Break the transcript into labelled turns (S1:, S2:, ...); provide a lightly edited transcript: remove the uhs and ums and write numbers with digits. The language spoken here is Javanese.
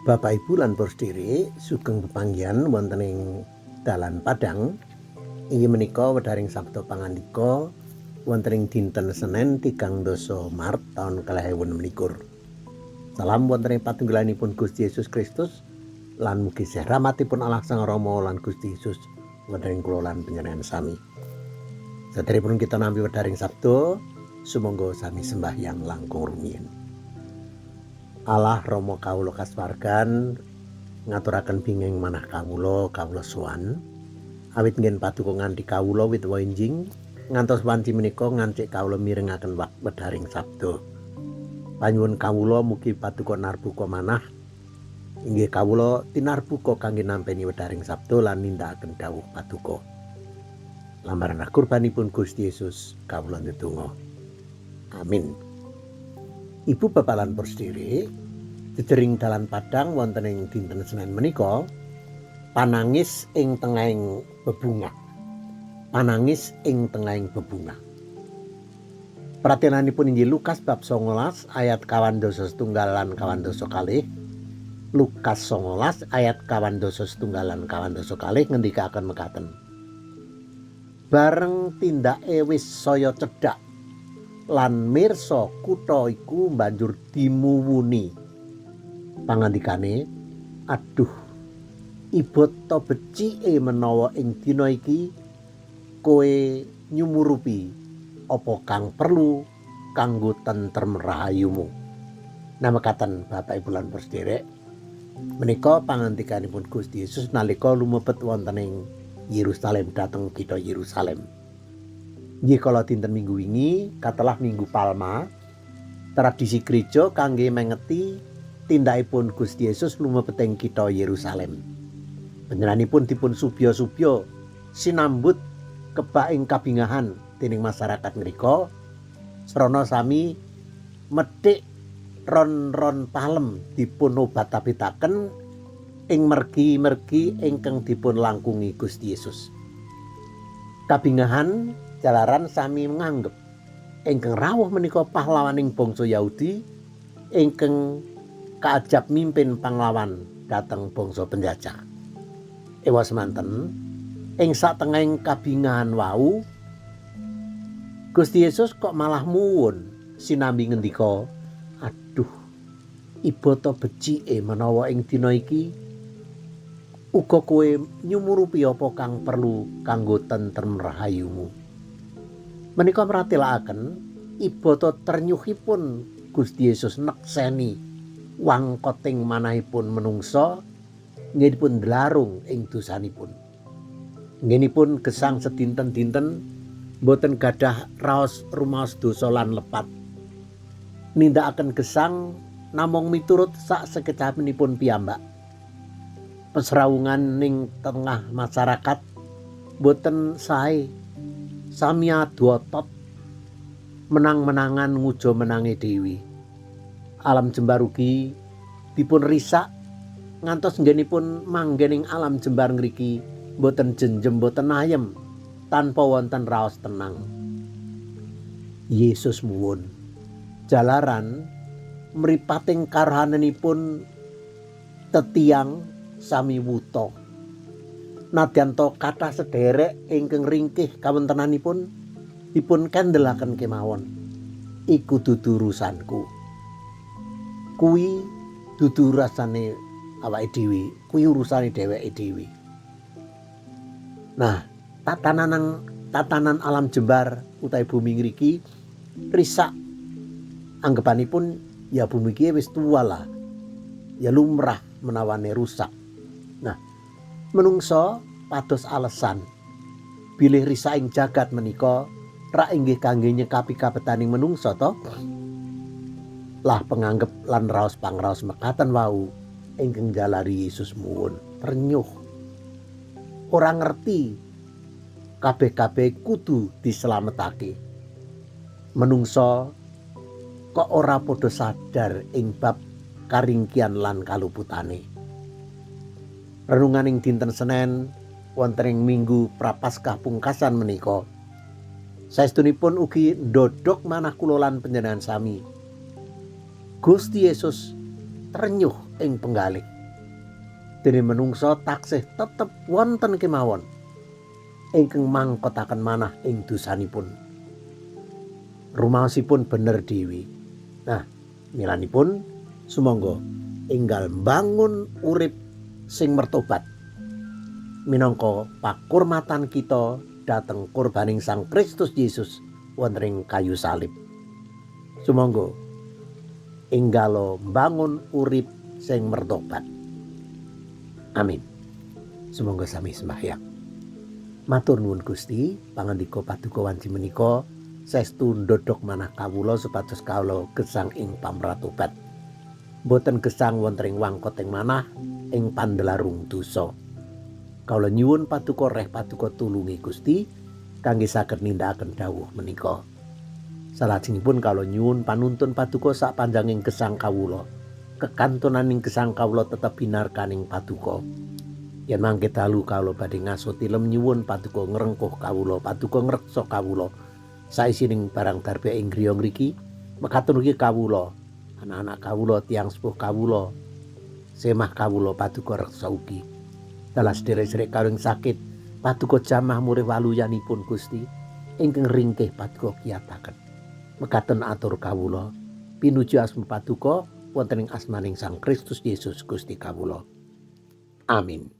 S1: Bapak Ibu lan para sedherek sugeng pepanggihan wonten ing dalan Padang. Inggih menika wedharing sabda pangandika wonten ing dinten Senen 3 Maret taun 2026. Salam wonten ing patunggilanipun Gusti Yesus Kristus lan mugi rahmatipun Allah Sang Rama lan Gusti Yesus wonten ing kula lan panjenengan sami. Saderengipun kita nampi wedharing sabda, sumangga sami sembahyang langkung rumiyin. Allah Rama kawula kasuwargan, ngaturaken binging manah kawula, kawula sowan awit ngen paduka nganti kawula wit enjing ngantos wanci menika ngancik kawula mirengaken wedharing sabda. Panyuwun kawula mugi paduka narbuka manah inggih kawula tinarbuka kangge nampi wedharing sabda lan nindakaken dawuh paduka. Lambaran kurbanipun Gusti Yesus kawula ndedonga. Amin. Ibu bapak lan para sedherek, jejering dalan Padang wonten ing dinten Senin menika panangis ing tengahing bebungah. Panangis ing tengahing bebungah. Pratelanipun inggih Lukas bab 19 ayat 47 lan 42. Lukas 19 ayat 47 lan 42 ngendikaken mekaten. Bareng tindake wis saya cedhak lan mirsa kutha iku banjur dimuwuni. Pangandikane, aduh, ibata becike menawa ing dina iki kowe nyumurupi apa kang perlu kanggo tentrem rahayumu. Nah, mekaten Bapak Ibu lan sedherek, menika pangandikanipun Gusti Yesus nalika lumebet wonten ing Yerusalem dhateng kitha Yerusalem. Nggih kala dinten Minggu wingi katelah Minggu Palma, tradisi gereja kangge mengeti tindakipun Gusti Yesus lumebet ing kitha Yerusalem. Panjenenganipun dipun subya-subya sinambut kebak ing kabingahan dening masyarakat ngrika srana sami methik ron-ron palem dipun obat-abetaken ing mergi-mergi ingkang dipun langkungi Gusti Yesus. Kabingahan jalaran sami nganggep ingkang rawuh menika pahlawaning bangsa Yahudi ingkang kaajab mimpin panglawan dhateng bangsa penjajah. Ewa semanten ing satengahing kabingahan wau Gusti Yesus kok malah muwun sinambi ngendika, aduh, ibata becike menawa ing dina iki uga kowe nyumurupi apa kang perlu kanggo tentrem rahayumu. Menika mratelakaken ibata ternyuhipun Gusti Yesus nekseni wangkoting manahipun menungsa nggenipun dlarung ing dosanipun. Nggenipun gesang sedinten-dinten boten gadah raos rumaos dosa lan lepat. Nindakaken gesang namung miturut sak sekecapanipun piyambak. Pesrawungan ning tengah masyarakat boten sae, sami adu otot menang-menangan ngujo menange dewi. Alam jembar ugi dipun risak ngantos nggenipun manggen ing alam jembar ngriki boten jenjem boten ayem tanpa wonten raos tenang. Yesus muwun jalaran mripating karhanenipun tetiang sami wuta. Nadyan to kathah sederek ingkang ringkih kawontenanipun dipun kendelaken kemawon. Iku dudu urusanku. Kuwi dudu urusane awake dhewe, kuwi urusane dheweke dhewe. Nah, tatanan alam jembar utawi bumi ngriki risak, anggepanipun ya bumi iki wis tua lah. Ya lumrah menawane rusak. Nah, menungso pados alesan bilih risaking jagat menika rak inggih kangge nyekapi kabetaning menungso to. Lah penganggep lan raos pangraos mekaten wau ingkang jalari Yesus muwun ternyuh. Ora ngerti kabeh-kabeh kudu dislametake. Menungso kok ora padha sadar ing bab karingkian lan kaluputane. Renungan ing dinten Senen wonten ing Minggu Prapaskah pungkasan menika saestunipun ugi ndodhok manah kula lan panjenengan sami. Gusti Yesus trenyuh ing penggalih. Dene menungsa taksih tetep wonten kemawon ingkang mangkotaken manah ing dosanipun. Rumaosipun bener dhewe. Nah, milanipun sumangga enggal mbangun urip sing mertobat minangka pakurmatan kita dhateng kurbaning Sang Kristus Yesus wonten ing kayu salib. Sumangga enggalo mbangun urip sing mertobat. Amin. Sumangga sami sembahyang. Matur nuwun Gusti, pangandika paduka wanci menika saestu ndodhok manah kawula supados kawula gesang ing pamratobat. Boten gesang wonten ing wangkoting manah ing pandelarung dosa. Kawula nyuwun paduka reh paduka tulungi Gusti kangge saged nindakaken dawuh menika. Salajengipun kawula nyuwun panuntun paduka sapanjanging gesang kawula. Kekantunaning gesang kawula tetep binarkaning paduka. Yen mangke dalu kawula badhe ngaso tilem nyuwun paduka ngrengkuh kawula, paduka ngreksa kawula. Saisining barang darbe ing griya ngriki, mekaten ugi kawula, anak-anak kawula, tiyang sepuh kawula, semah kawula paduka reksa ugi. Dalah sederek-sederek kawula sakit, paduka jamah murih waluyanipun Gusti, ingkang ringkih paduka kiyataken. Mekaten atur kawula, pinuju asma paduka wonten ing asmaning Sang Kristus Yesus Gusti kawula. Amin.